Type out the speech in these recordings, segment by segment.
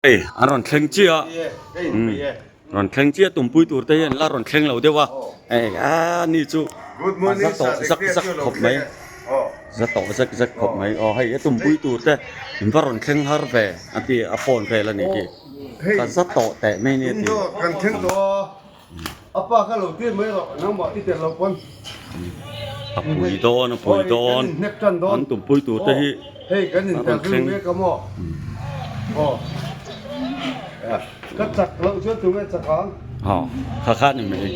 Hei an rawn thleng chiah a umm rawn thleng chiah tumpui tur te hian la rawn thleng lo deuh a hei a ni chu a za tawh zak zak khawp mai za tawh zak zak khawp mai aw hei a tumpui tur te in va rawn thleng har ve a ti a phone vel a nih hi ka za tawh teh mai nia ti a pui dawn a pui dawn an tumpui tur te hi a rawn thleng kha kha ni mai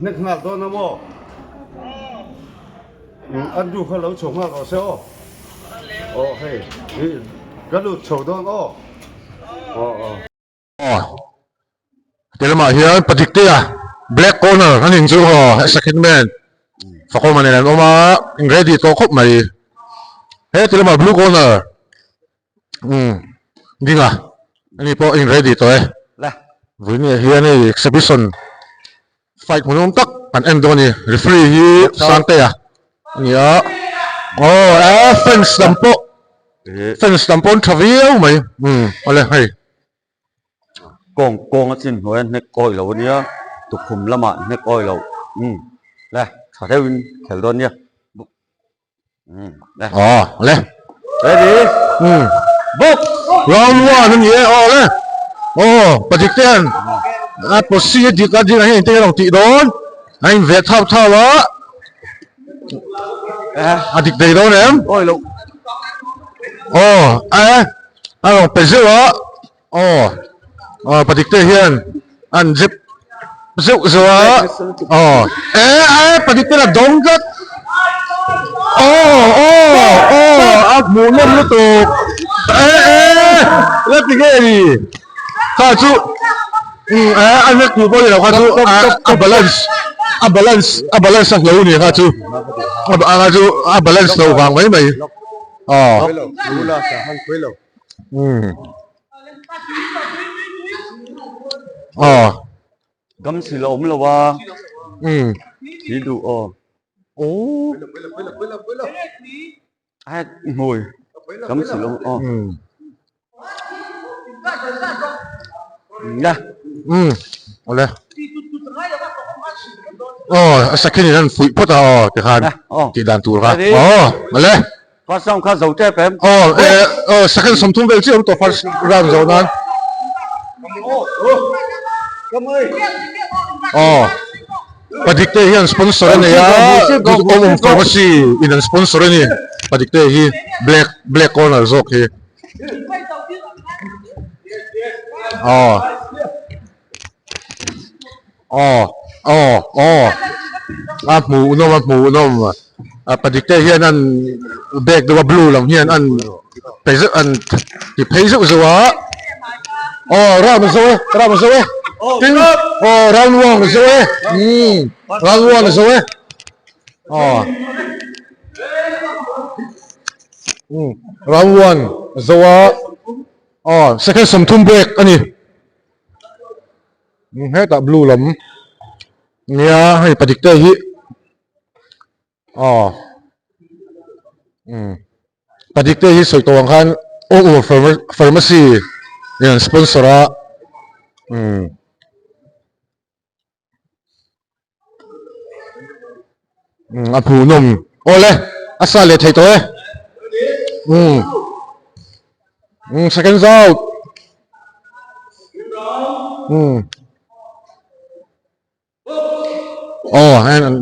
Hnek nghal dawn a maw? Andrew kha lo chho nghal rawh se aw. Aw hei i ka lut chho dawn aw. Aw aw. Aw ti lamah hian Padiktea black corner a ning chu aw a second man fakawm a nen an awm a in ready tawh khawp mai he ti lamah blue corner umm dinga ani pawh in ready tawh e vawiin ah hian hei exhibition fight hmuhnawm tak kan en dawn a ni referee hi Sangtea a ni a aw eh fans lam pawh fans lam pawh an tha viau mai umm awle hei. Kawng kawng a chin hnuai a hnek awi lo ania tukhum lamah hnek awi lo umm le tha deuhin khel dawn nia. Aw le. Ready? Book. Round 1 ani e aw le. Aw padik te an a posi a dik a dik a heng te lo tih dawn. A in ve thau thau a. A dik dei dawn em? Oi lo. Aw a a rawn pe zeuh a. Aw aw padik te hian an zep zeuh zeuh a aw e e padik te la dawng tlat aw aw aw a hmuh nawm lutuk e e la ti nge ni kha chu e a nek tu pawh ni lo kha chu a balance a balance a balance a hlo ni kha chu a chu a balance lo vang mai mai aw. Aw. Gam si la awm lo a. Umm. Thi duh aw. Aw. Ai hmui. Gam si lo aw. Umm. La. Umm. Awle. Aw, a sakhin in an fuih phawt a aw tikhan tih dan tur kha. Aw, awle. First round kha zo tep em? Aw, e, aw, second 30 vel chiah awm tawh first round zo nan. Aw, Padikte hian sponsor a nei a, Awm Awm Pharmacy in an sponsor a ni, Padikte hi black black corner zawk hi. Aw. Aw aw aw a hmuh nawm a hmuh nawm a padik te hian an bag deuh a blue lam hian an pe zeuh an ti phei zeuh zeuh a aw round a zo e round a zo e tin aw round one a zo e umm round one a zo e aw umm round one a zo a aw second 30 break a ni. Hetah blue lam nia hei padik te hi aw umm padik te hi sawi tawh ang khan aw aw pharmacy in an sponsor a umm. A hmuhnawm awle a sa leh thei tawh e umm umm second out umm aw heng an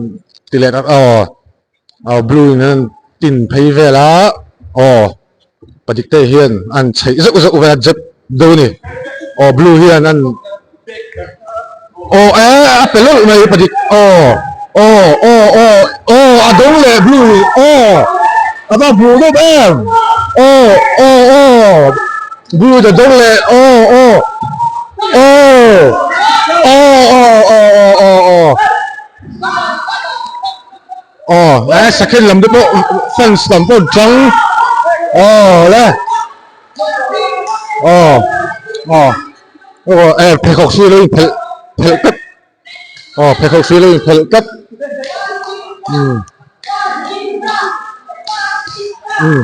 ti leh tak aw aw blue in an tin phei vel a aw padik te hian an chheih zeuh zeuh vel a jep deuh a ni aw blue hian an aw e a pe lawlh mai padik aw aw aw aw aw a dawng leh blue hi aw a va hmuh deuh em aw aw aw blue a dawng leh aw aw aw aw aw aw aw aw aw Aw eh second lam te pawh fans lam pawh an tang aw le aw aw aw eh pheikhawk chu alo in phelh phelh pep. Aw pheikhawk hrui lo inphelh tlat. Umm. Umm.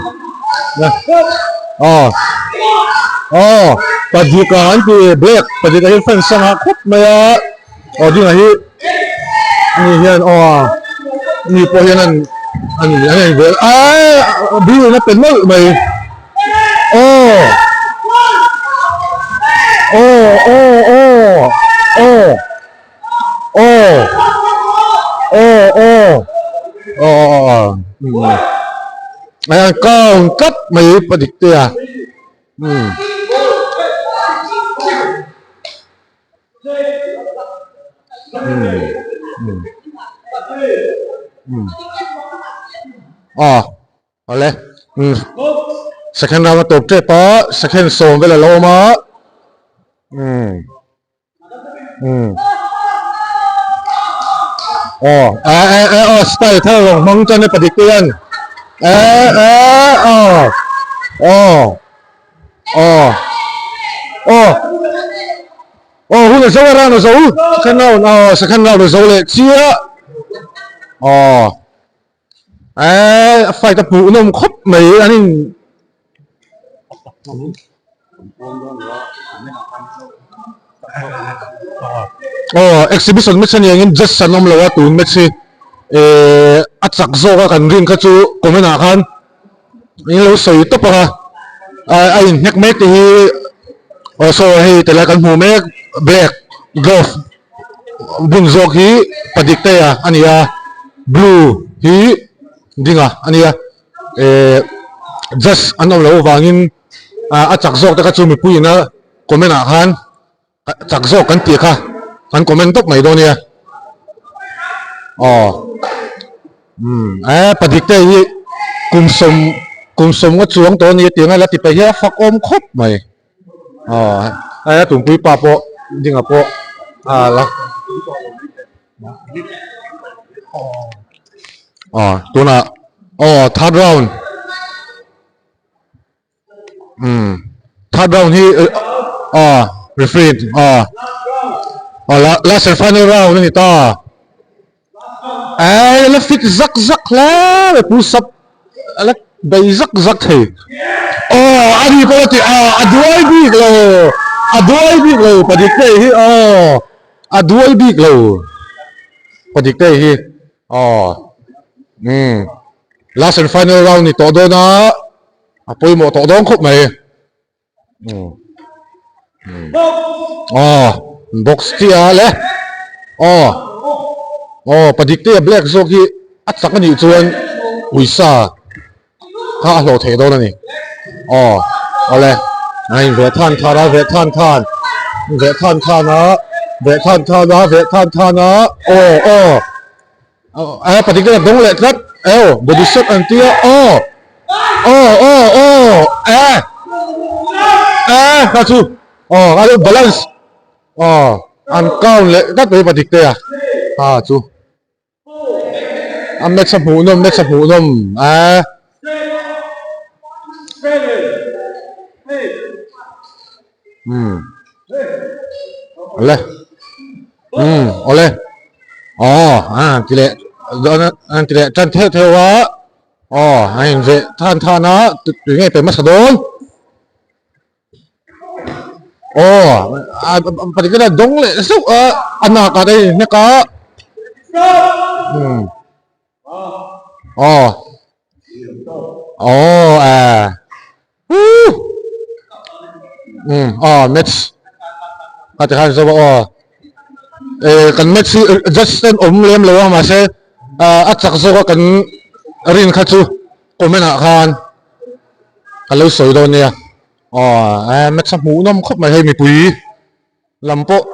Aw. Aw Padika an ti black Padika hi fan sangah khawp mai a. Aw dingah hi ani hian aw ani pawh hian an an an en vel aaa blue in a pe nawlh mai aw aw aw aw aw aw aw aw aw aw count tlat mai padik te a umm. Aw awle umm second round a tawp tep a second sawm vel a lo awm a umm umm aw eh eh eh aw style thar rawn hmang chuan e padik te hian eh eh aw aw. Aw aw aw hun a zo a round a zo second round aw second round a zo leh chiah aw eh a fight a hmuh nawm khawp mai an in aw exhibition match a ni angin judge an awm lo a tun match hi eh a chak zawk a kan rin kha chu comment ah khan. In lo sawi tawp ang a, a inhnek mek te hi aw saw hei ti lai kan hmuh mek black glove bun zawk hi padik te a ani a blue hi dinga a nia eh just an awm loh avangin a chak zawk te kha chu mipui ina comment ah khan chak zawk kan tih kha kan comment tawp mai dawn nia aw umm eh padik te hi kum sawm kum sawm nga chuang tawh ania tih anga la ti paih hi a fakawm khawp mai aw hei a tumpui pa pawh dinga pawh a la aw tunah aw third round. Umm third round hi aw referee aw aw last and final round a ni ta eh la fit zak zak hle mai pu sap a la bei zak zak thei aw a ni pawh a ti aw a duai bik lo a duai bik lo padik te hi aw a duai bik lo padik te hi aw umm last and final round ni tawh dawn a. A pawimawh tawh dawn khawp mai. Aw box chiah le. Aw aw padik te a black zawk hi a chak anih chuan uisa kha a hlawh theih dawn a ni. Aw awle a in ve than than a ve than than ve than than a ve than than a ve than than a aw aw. A patik te dawng leh tlat eo body shot an tia aw aw aw aw e e kha chu aw a balance aw an count leh tlat mai patik te a ha chu a match a hmuh nawm match a hmuh nawm e um awle um awle aw a ti leh an ti leh tan theuh theuh a aw a in veh than than a tui ngei pe hmasa dawn aw a pahnih te dawng leh zeuh a a nak ah te a inhnek a um aw aw eh Woo! Um, aw, match. Ka ti khan zo aw. Eh, kan match hi just ten awm lem lo a mahse a chak zawk a kan rin kha chu comment ah khan ka lo sawi dawn nia. Aw, eh match a hmuh nawm khawp mai hei mipui lam pawh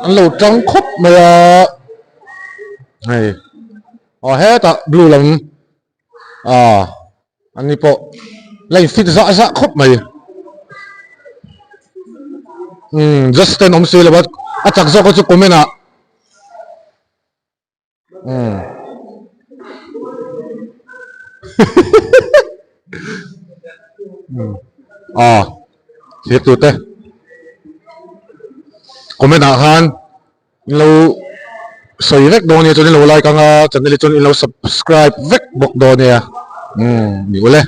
an lo tang khawp mai a. Hei, aw hetah blue lam Aw, ani pawh la in fit zah zah khawp mai. Umm, just ten awm si lo a, a chak zawk a chu comment ah. Umm. Aw, thlir tute comment ah khan. Lo sawi vek dawn nia chuan in lo like anga channel hi chuan in lo subscribe vek bawk dawn nia umm ni ule.